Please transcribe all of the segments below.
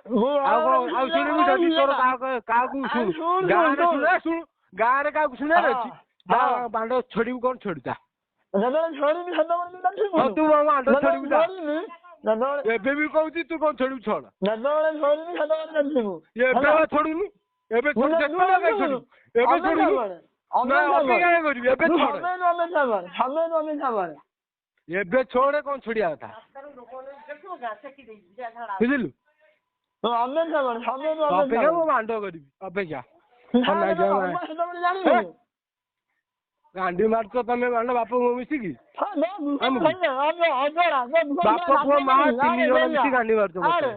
ମୁଁ ଆଉ କଣ ଆଉ ଶୁଣିବୁ? ଯଦି ତୋର କାହାକୁ ଆରେ ଶୁଣୁ, ଶୁଣୁ ଗାଁରେ ଶୁଣୁ ଶୁଣୁ, ଏ ଶୁଣୁ, ଗାଁରେ କାହାକୁ ଶୁଣିବାର ହଁ ଅଛି? ଯା ହଁ, ବାଣ୍ଡ ଛୋଡିବୁ କଣ ଛୋଡି ଯା। ଯେତେବେଳେ ଛୋଡ଼ିବି ସେତେବେଳେ ତୁ ହଁ, ଦେଖିବୁନୁ। ତୁ ମୋ ବାଣ୍ଡ ଯେତେବେଳେ ଛୋଡିବୁ ଯା। ଛୋଡ଼ିବି, ଯେତେବେଳେ ଏବେ ବି କହୁଛି, ତୁ କଣ ଛୋଡିବୁ ଛୋଡ। ଯେତେବେଳେ ଛୋଡ଼ିବି ସେତେବେଳେ ଦେଖିବୁ। ଏବେ ହେଲା ବା ଛୋଡୁନୁ, ଏବେ ମୁଁ ଛୋଡ, ତୁ ଯେତେବେଳେ କାଇଁ ଦେଖିବୁନୁ। ଛୋଡିବୁ? ଏବେ ଅପେକ୍ଷା ଛୋଡୁନୁ କର, ନା ଅପେକ୍ଷା କର। ଅପେକ୍ଷା କାଇଁ କରିବି? ଏବେ ତୁ ଛୋଡ, ସମୟରୁ ଅପେକ୍ଷା କର, ସମୟରୁ ଅପେକ୍ଷା କର। ଏବେ ଛୋଡେ କଣ ଛୋଡିବା କଥା, ବୁଝିଲୁ? ତୁ ଅପେକ୍ଷା କର, ସମୟରୁ ଅପେକ୍ଷା ଅପେକ୍ଷା କର। ମୁଁ ବାଣ୍ଡ କରିବି ଅପେକ୍ଷା। ନା ହଁ, ନାଇଁ, ସେତେବେଳେ ହେ ଜାଣିବୁନୁ। ଗାଣ୍ଡି ମାରୁଛ ତମେ ବାଣ୍ଡ ବାପ ପୁଅ ମିଶିକି ଆମକୁ, ବାପ ପୁଅ ମା ତିନି ଜଣ ମିଶି ଗାଣ୍ଡି ମାରୁଛ ମତେ।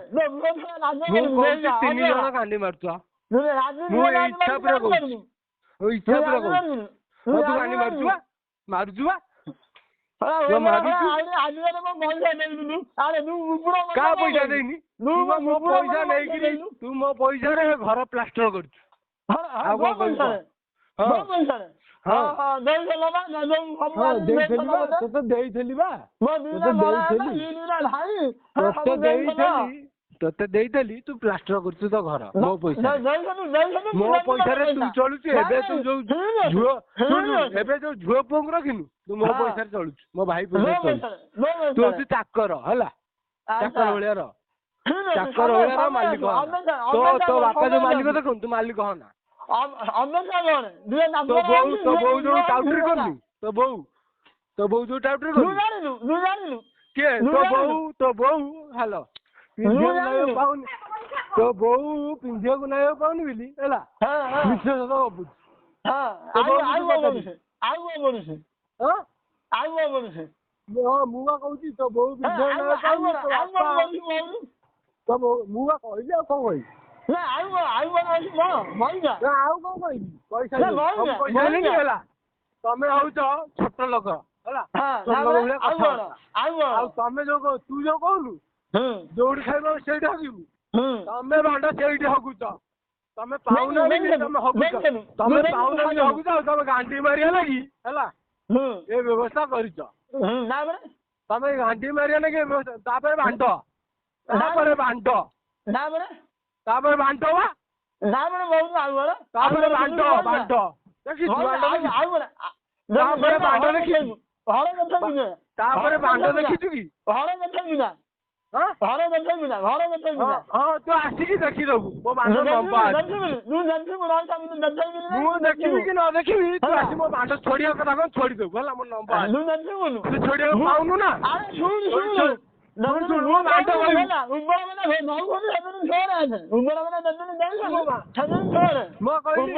ମୁଁ କହୁଛି ତିନି ଜଣ ଗାଣ୍ଡି ମାରୁଛ। ମୁଁ ଏଇ ଇଚ୍ଛା ପୁରା କହୁଛି, ଇଚ୍ଛା ପୁରା କହୁଛି। ହଁ, ତୁ ଗାଣ୍ଡି ମାରୁଛୁ ବା, ମାରୁଛୁ ବା, ତୁ ମାରୁଛୁ। କାହା ପଇସା ଦେଇନି? ତୁ ବା ମୋ ପଇସା ନେଇକିରି, ତୁ ମୋ ପଇସାରେ ଘର ପ୍ଲାଷ୍ଟର କରୁଛୁ। ଆଉ କଣ କହିବୁ କହ? ହଁ ହଁ ହଁ, ଦେଇଥିଲି ବା ତୋତେ, ଦେଇଥିଲି ବା ତୋତେ, ଦେଇଥିଲି ତୋତେ, ଦେଇଥିଲି ତୋତେ, ଦେଇଥିଲି। ତୁ ପ୍ଲାଷ୍ଟର କରୁଛୁ ତୋ ଘର ମୋ ପଇସାରେ, ମୋ ପଇସାରେ ତୁ ଚଳୁଛୁ। ଏବେ ତୁ ଯୋଉ ଝୁଅ, ଶୁଣୁ, ଏବେ ଯୋଉ ଝୁଅ ପୁଅଙ୍କୁ ରଖିନୁ, ତୁ ମୋ ପଇସାରେ ଚଳୁଛୁ, ମୋ ଭାଇ ପଇସାରେ ଚଳୁଛୁ। ତୁ ହଉଛୁ ଚାକର, ହେଲା? ଚାକର ଭଳିଆ ରହ, ଚାକର ଭଳିଆ ରହ, ମାଲିକ ହନା। ତୋ ତୋ ବାପା ଯୋଉ ମାଲିକ ଦେଖନ୍ତୁ, ତୁ ମାଲିକ ହନା। ତୋ ବୋଉ, ତୋ ବୋଉ ଯୋଉ ଟାଉଟରି କରୁନି, ତୋ ବୋଉ, ତୋ ବୋଉ ଯୋଉ ଟାଉଟରି କରୁନି। କିଏ ତୋ ବୋଉ? ତୋ ବୋଉ ହାଲୋ ପିନ୍ଧିବାକୁ ନାଇବାକୁ ପାଉନି, ତୋ ବୋଉ ପିନ୍ଧିବାକୁ ନାଇବାକୁ ପାଉନି ବୋଲି, ହେଲା, ମିଛ ସତ ଗପୁଛି। ତୋ ବୋଉ ତୁ ପଚାରିବୁ। ହଁ ହଁ, ମୁଁ ବା କହୁଛି ତୋ ବୋଉ ପିନ୍ଧିବାକୁ ନାଇବାକୁ ପାଉନି, ତୋ ବାପା, ତୋ ବୋଉ। ମୁଁ ବା କହିଲି, ଆଉ କଣ କହିବି ନା? ଆଉ କଣ କହିବି? କହିସାରିଲିଣି, ସବୁ କହିସାରିଲିଣି, ହେଲା? ତମେ ହଉଛ ଛୋଟ ଲୋକ, ହେଲା? ଛୋଟ ଲୋକ ଭଳିଆ କଥାବାର୍ତ୍ତା। ଆଉ ତମେ ଯୋଉ ତୁ ଯୋଉ କହୁନୁ ଯୋଉଠି ଖାଇବ ସେଇଠି ହଗିବୁ, ତମେ ବାଣ୍ଡ ସେଇଠି ହଗୁଛ। ତମେ ପାଉନ ବୋଲି ତମେ ହଗୁଛ, ତମେ ପାଉନ ବୋଲି ହଗୁଛ। ଆଉ ତମେ ଗାଣ୍ଡି ମାରିବା ଲାଗି, ହେଲା, ଏ ବ୍ୟବସ୍ଥା କରିଛ। ତମେ ଗାଣ୍ଡି ମାରିବା ଲାଗି ଏ ବ୍ୟବସ୍ଥା। ତାପରେ ବାଣ୍ଟ, ତାପରେ ବାଣ୍ଟ, ତାପରେ ବାଣ୍ଟ ବା, ତାପରେ ବାଣ୍ଟ, ବାଣ୍ଟ ଦେଖିଛୁ? ବାଣ୍ଟ ଦେଖିଛୁ? ତାପରେ ବାଣ୍ଟ ଦେଖିଛୁ? ତାପରେ ବାଣ୍ଟ ଦେଖିଛୁ କି? ହଁ ହଁ, ତୁ ଆସିକି ଦେଖିଦବୁ, ମୋ ବାଣ୍ଡ ଲମ୍ବା ଅଛି। ମୁଁ ଦେଖିବି କି ନ ଦେଖିବି, ତୁ ଆସି ମୋ ବାଣ୍ଡ ଛୋଡିବା କଥା କଣ ଛୋଡିଦବୁ, ହେଲା? ମୋ ଲମ୍ବା ଅଛି, ତୁ ଛୋଡିବାକୁ ପାଉନୁ ନା? ଶୁଣୁ ଶୁଣୁ, ମୋ ବାଣ୍ଡ କହିବୁ। ମୋ କହିଲି